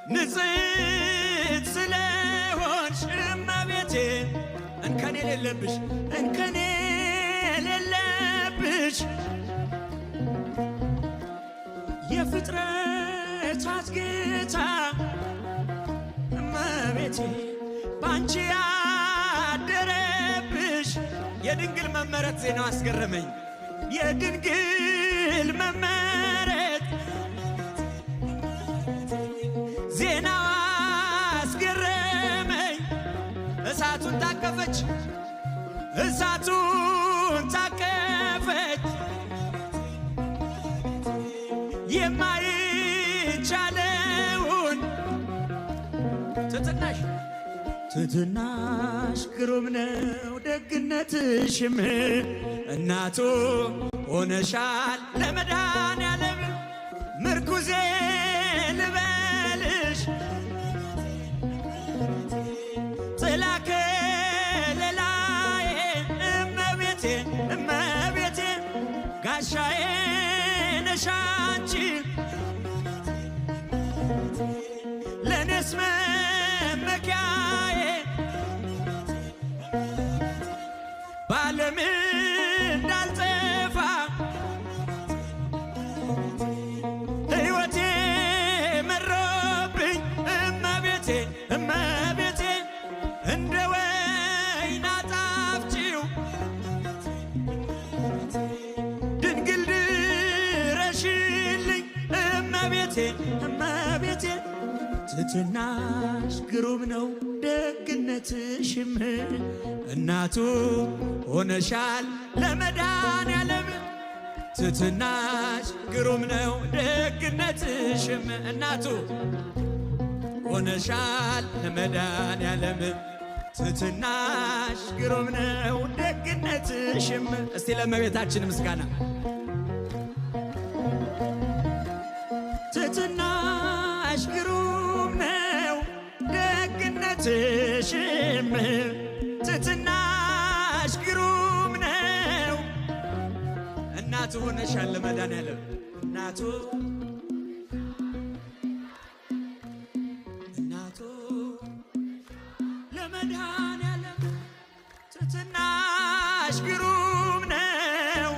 ንጽሕት ስለሆንሽ እመቤቴ እንከን የሌለብሽ እንከን የሌለብሽ የፍጥረታት ጌታ እመቤቴ ባንቺ ያደረብሽ የድንግል መመረጥ ዜናው አስገረመኝ። የድንግል መመረጥ ዜናው አስገረመኝ። እሳቱን ታቀፈች፣ እሳቱን ታቀፈች የማይቻለውን ትትናሽ ትትናሽ ግሩም ነው ደግነትሽም እናቱ ሆነሻል ለመድኃኔዓለም ምርኩዜ ልበልሽ ጥላ ከለላዬ እመቤቴ እመቤቴ ጋሻዬ ነሽ አንቺ ለእኔስ መመኪያዬ ባለም እንዳልጠፋ ሕይወቴ መሮብኝ እመቤቴ እመቤቴ እንደ ወይን አጣፍጪው ድንግል ድረሽልኝ እመቤቴ እመቤቴ ትትናሽ ግሩም ነው ደግነትሽም እናቱ ሆነሻል ለመድኃኔዓለም ትትናሽ ግሩም ነው ደግነትሽም እናቱ ሆነሻል ለመድኃኔዓለም ትትናሽ ግሩም ነው ደግነትሽም። እስቲ ለእመቤታችን ምስጋና ትትናሽ ግሩም ነው ደግነትሽም ትትናሽ ግሩም ነው እናቱ ሆነሻል ለመድኃኔዓለም እናቱ እናቱ ለመድኃኔዓለም ትትናሽ ግሩም ነው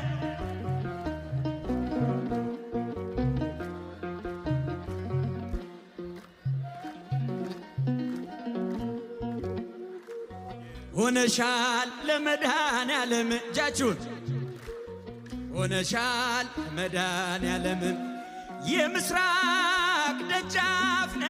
ሆነሻል ለመድኃኔዓለም እጃችሁን ሆነሻል ለመድኃኔዓለም የምስራቅ ደጃፍ